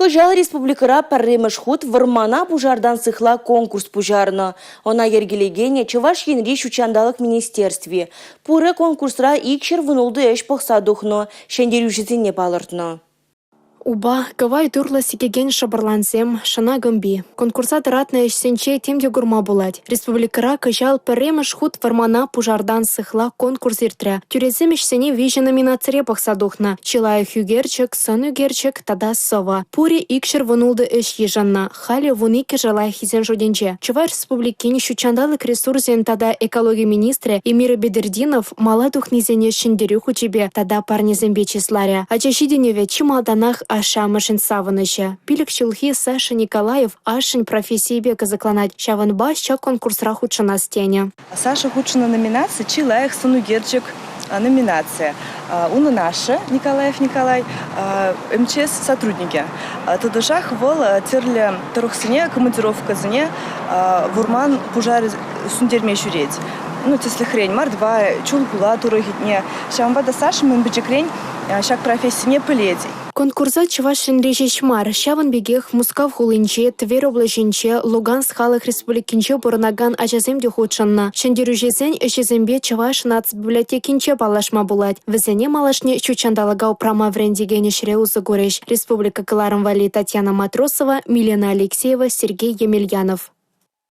Кӑҫал республикӑра пӗрремӗш хут «Вӑрмана пушартан сыхла» конкурс пуҫарнӑ. Ӑна йӗркелекенӗ – Чӑваш Енри ҫут ҫанталӑк министерстви. Пурӗ конкурсра 216 ӗҫ пӑхса тухнӑ, ҫӗнтерӳҫӗсене палӑртнӑ. Упа, кӑвайт урлӑ сикекен шӑпӑрлансем, шӑна кӑмпи. Конкурса тӑратнӑ ӗҫсенче тем те курма пулать. Республикӑра кӑҫал пӗрремӗш хут «Вӑрмана пушартан сыхла» конкурс иртрӗ. Тӳресем ӗҫсене виҫӗ номинацире пӑхса тухнӑ: чи лайӑх ӳкерчӗк, сӑн ӳкерчӗк тата сӑвӑ. Пурӗ 216 ӗҫ йышӑннӑ. Халӗ 12-шӗ лайӑххисен шутӗнче. Чӑваш Республикин ҫут ҫанталӑк ресурсӗн тата экологи министрӗ Эмир Бедертдинов мала тухнисене ҫӗнтерӳ хучӗпе тата парнесемпе чысларӗ. Ача ҫитӗнӗвӗ чи малтанах ашшӗ-амӑшӗн савӑнӑҫӗ. Пилӗк ҫулхи Саша Николаев ашшӗн профессийӗпе кӑсӑкланать, ҫавӑнпа ҫак конкурсра хутшӑнас тенӗ. Саша хутшӑннӑ номинаци «Чи лайӑх сӑн ӳкерчӗк» номинаци. Унӑн ашшӗ Николаев Николай МЧС сотрудникӗ. Тӑтӑшах вӑл тӗрлӗ тӑрӑхсене, командировкӑсене вӑрман пушарӗ сӳнтерме ҫӳрет. Ну, тӗслӗхрен, Мордва, Чулхула тӑрӑхӗнче. Ҫавӑнпа та Саша мӗн пӗчӗкрен ҫак профессине пӗлет. Конкурса Чӑваш Енре ҫеҫ мар, ҫавӑн пекех Мускав хулинче, Тверь облаҫӗнче, Луганск Халӑх Республикинче пурӑнакан ачасем те хутшӑннӑ. Ҫӗнтерӳҫӗсен ӗҫӗсемпе Чӑваш наци библиотекинче паллашма пулать. Вӗсене малашне ҫут ҫанталӑка упрама вӗрентекен ӗҫре усӑ курӗҫ. Республика кӑларӑм валли Татьяна Матросова, Милена Алексеева, Сергей Емельянов.